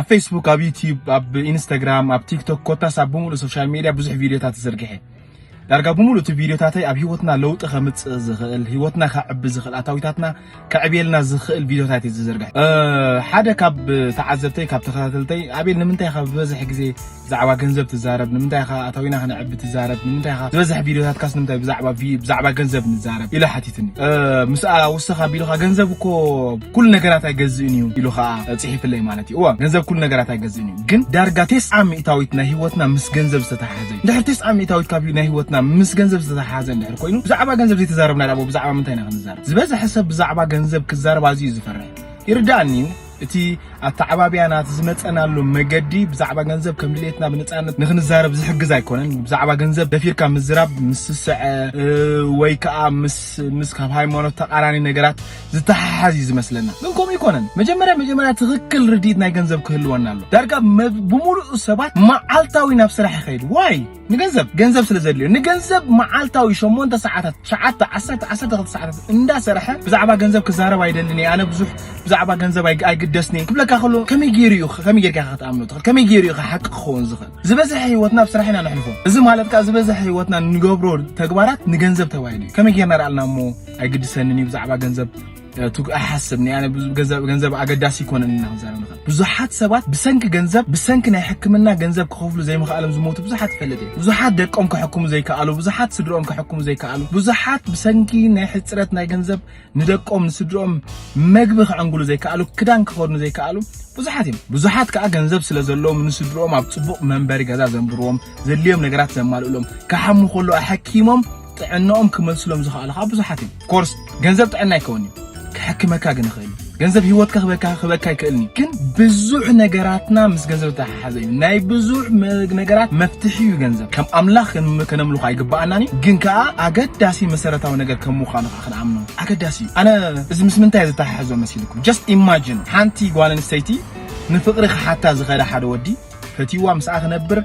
ኣብ ፌስቡክ፣ ኣብ ዩቲዩብ፣ ኣብ ኢንስታግራም፣ ኣብ ቲክቶክ፣ ኮታስ ኣብ ብምሉእ ሶሻል ሚድያ ብዙሕ ቪድዮታት ተዘርግሐ። ዳርጋ ብምሉእ እቲ ቪድዮታተይ ኣብ ህይወትና ለውጢ ከምጽእ ዝኽእል፣ ህይወትና ከዕቢ ዝኽእል፣ ኣታዊታትና ከዕብየልና ዝኽእል ቪድዮታት እዩ ዝዘርግሐ። እ፣ ሓደ ካብ ተዓዘብተይ፣ ካብ ተኸታተልተይ፣ "ኣቤል፣ ንምንታይ ኢኻ ብብዝሒ ግዜ ብዛዕባ ገንዘብ ትዛረብ? ንምንታይ ኢኻ ኣታዊና ከነዕቢ ትዛረብ? ንምንታይ ኢኻ ዝበዝሕ ቪድዮታትካስ ንምንታይ ብዛዕባ ቪ-፣ ብዛዕባ ገንዘብ ንዛረብ?" ኢሉ ሓቲትኒ። እ፣ ምስ፣ "ኣ፣ ውስኽ ኣቢሉኻ፣ ገንዘብ እኮ ኩሉ ነገራት ኣይገዝእን እዩ" ኢሉ ኸኣ ጽሒፍለይ ማለት እዩ። እወ፣ ገንዘብ ኩሉ ነገራት ኣይገዝእን እዩ። ግን ዳርጋ ተስዓ ሚእታዊት ናይ ህይወትና ምስ ገንዘብ ዝተተሓሓዘ እዩ። እንድሕር ተስዓ ሚእታዊት ካብ ናይ ህይወትና ምስ ገንዘብ ዝተተሓሓዘ እንድሕር ኮይኑ፣ ብዛዕባ ገንዘብ ዘይተዛረብና ደኣ ብዛዕባ ምንታይ ኢና ክንዛረብ? ዝበዝሐ ሰብ ብዛዕባ ገንዘብ ክዛረብ ኣዝዩ እዩ ዝፈርሕ። ይርዳእኒ፣ እቲ ኣተዓባብያና፣ እቲ ዝመጸናሉ መገዲ ብዛዕባ ገንዘብ ከም ድሌትና ብነጻነት ንክንዛረብ ዝሕግዝ ኣይኮነን። ብዛዕባ ገንዘብ ደፊርካ ምዝራብ ምስ ስስዐ፣ እ፣ ወይ ከኣ ምስ፣ ምስ ካብ ሃይማኖት ተቃራኒ ነገራት ዝተሓሓዝ እዩ ዝመስለና። ግን ከምኡ ይኮነን። መጀመርያ፣ መጀመርያ ትኽክል ርድኢት ናይ ገንዘብ ክህልወና ኣሎ። ዳርጋ መብ-፣ ብምሉኡ ሰባት መዓልታዊ ናብ ስራሕ ይኸይድ። ዋይ? ንገንዘብ፣ ገንዘብ ስለ ዘድልዮ። ንገንዘብ መዓልታዊ ሸሞንተ ሰዓታት፣ ትሽዓተ፣ ዓሰርተ፣ ዓሰርተ ክልተ ሰዓታት እንዳሰርሐ ብዛዕባ ገንዘብ ክዛረብ ኣይደልን እየ። ኣነ ብዙሕ ብዛዕባ ገንዘብ ኣይ-፣ ኣይግደስን እየ ክብለካ ከሎ ከመይ ገይሩ እዩ፣ ከመይ ጌርካ ኢኻ ክትኣምኖ ትኽእል? ከመይ ገይሩ እዩ ሓቂ ክኸውን ዝኽእል? ዝበዝሐ ህይወትና ኣብ ስራሕ ኢና ነሕልፎ። እዚ ማለት ከኣ ዝበዝሐ ህይወትና እንገብሮ ተግባራት ንገንዘብ ተባሂሉ እዩ። ከመይ ጌርና ደኣ ኣልና እሞ ኣይግድሰንን እዩ ብዛዕባ ገንዘብ እ፣ ትግ-፣ ኣይሓስብን እየ። ኣነ ብዙ ገንዘብ፣ ገንዘብ ኣገዳሲ ይኮነን ኢና ክንዛረብ ንኽእል። ብዙሓት ሰባት ብሰንኪ ገንዘብ፣ ብሰንኪ ናይ ሕክምና ገንዘብ ክኸፍሉ ዘይምኽኣሎም ዝሞቱ ብዙሓት ይፈልጥ እየ። ብዙሓት ደቆም ከሕክሙ ዘይከኣሉ፣ ብዙሓት ስድርኦም ከሕክሙ ዘይከኣሉ፣ ብዙሓት ብሰንኪ ናይ ሕጽረት ናይ ገንዘብ ንደቆም፣ ንስድርኦም መግቢ ከዕንግሉ ዘይከኣሉ፣ ክዳን ክኸድኑ ዘይከኣሉ ብዙሓት እዮም። ብዙሓት ከኣ ገንዘብ ስለ ዘለዎም ንስድርኦም ኣብ ጽቡቕ መንበሪ ገዛ ዘንብርዎም፣ ዘድልዮም ነገራት ዘማልእሎም፣ ክሓሙ ከለዉ ኣሐኪሞም ጥዕናኦም ክመልስሎም ዝኽኣሉ ከኣ ብዙሓት እዮም። ኮርስ ገንዘብ ጥዕና ኣይከውን እዩ። ክሕክመካ ግን ይኽእል እዩ። ገንዘብ ህይወትካ ክበካ-፣ ክበካ ኣይክእልን እዩ። ግን ብዙሕ ነገራትና ምስ ገንዘብ ዝተሓሓዘ እዩ። ናይ ብዙሕ መ-፣ ነገራት መፍትሒ እዩ ገንዘብ። ከም ኣምላኽ ከን-፣ ከነምልኾ ኣይግብኣናን እዩ። ግን ከኣ ኣገዳሲ መሰረታዊ ነገር ከም ምዃኑ ከኣ ክንኣምኖ ኣገዳሲ እዩ። ኣነ እዚ ምስ ምንታይ እየ ዝተሓሓዞ መሲልኩም? Just imagine ሓንቲ ጓል ኣንስተይቲ ንፍቕሪ ክሓታ ዝኸደ ሓደ ወዲ ፈትይዋ ምስኣ ክነብር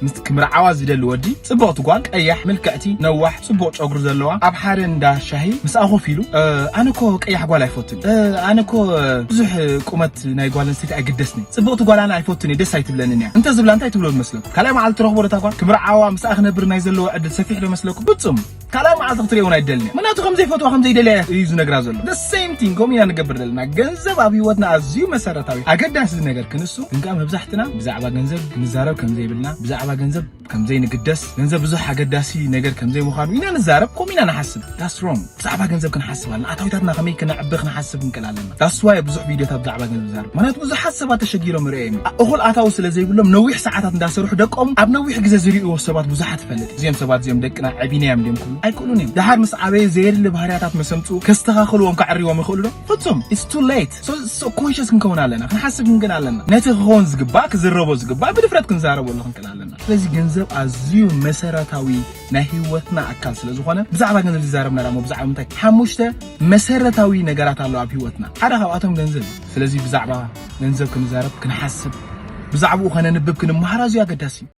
ምስ ክምርዓዋ ዝደሊ ወዲ፣ ጽብቕቲ ጓል፣ ቀያሕ፣ ምልክዕቲ፣ ነዋሕ፣ ጽቡቕ ጨጉሪ ዘለዋ፣ ኣብ ሓደ እንዳ ሻሂ ምስኣ ኮፍ ኢሉ፣ "እ፣ ኣነ እኮ ቀያሕ ጓል ኣይፈቱን። እ፣ ኣነ እኮ ብዙሕ ቁመት ናይ ጓል ኣንስተይቲ ኣይግደስኒ። ጽብቕቲ ጓል ኣነ ኣይፈቱን እየ፣ ደስ ኣይትብለንን እያ" እንተ ዝብላ እንታይ ትብሎ መስለኩም? ካልኣይ መዓልቲ ትረኽቦ ዶ እታ ጓል? ክምርዓዋ ምስኣ ክነብር ናይ ዘለዎ ዕድል ሰፊሕ ዶ መስለኩም? ብጹም። ካልኣይ መዓልቲ ክትርእዮ እውን ኣይደልን እያ። ምክንያቱ ከም ዘይፈትዋ፣ ከም ዘይደልያ እዩ ዝነግራ ዘሎ። The same thing፣ ከምኡ ኢና ንገብር ዘለና። ገንዘብ ኣብ ህይወትና ኣዝዩ መሰረታዊ፣ ኣገዳሲ ነገር ክንሱ፣ ግን ከኣ መብዛሕትና ብዛዕባ ገንዘብ ክንዛረብ ከም ዘይብልና፣ ብዛዕባ ገንዘብ ከም ዘይንግደስ፣ ገንዘብ ብዙሕ ኣገዳሲ ነገር ከም ዘይምዃኑ ኢና ንዛረብ፣ ከምኡ ኢና ንሓስብ። That's wrong። ብዛዕባ ገንዘብ ክንሓስብ ኣለና። ኣታዊታትና ከመይ ክነዕቢ ክንሓስብ ክንክእል ኣለና። That's why ብዙሕ ቪድዮታት ብዛዕባ ገንዘብ ይዛረብ። ምክንያቱ ብዙሓት ሰባት ተሸጊሮም እርእዮም። ኣ-፣ እኹል ኣታዊ ስለ ዘይብሎም ነዊሕ ሰዓታት እንዳሰርሑ ደቆም ኣብ ነዊሕ ግዜ ዝርእይዎ ሰባት ብዙሓት እፈልጥ። እዚኦም ሰባት እዚኦም ደቅና ዕቢናዮም ድዮም ክብሉ ኣይክእሉን እዮም። ደሓር ምስ ዓበየ ዘየድሊ ባህርያታት መሰምጽኡ ከስተኻኽልዎም ከዕርዎም ይኽእሉ ዶ? ፍጹም። It's too late። So፣ so conscious ክንከውን ኣለና። ክንሓስብ ክንክእል ኣለና። ነቲ ክኸውን ዝግባእ፣ ክዝረቦ ዝግባእ ብድፍረት ክንዛረበሉ ክንክእል ኣለና። ስለዚ ገንዘብ ኣዝዩ መሰረታዊ ናይ ህይወትና ኣካል ስለ ዝኾነ፣ ብዛዕባ ገንዘብ ዝዛረብና ደሞ ብዛዕባ ምንታይ? ሓሙሽተ መሰረታዊ ነገራት ኣለዋ ኣብ ህይወትና። ሓደ ካብኣቶም ገንዘብ እዩ። ስለዚ ብዛዕባ ገንዘብ ክንዛረብ፣ ክንሓስብ፣ ብዛዕባኡ ከነንብብ፣ ክንመሃር ኣዝዩ ኣገዳሲ እዩ።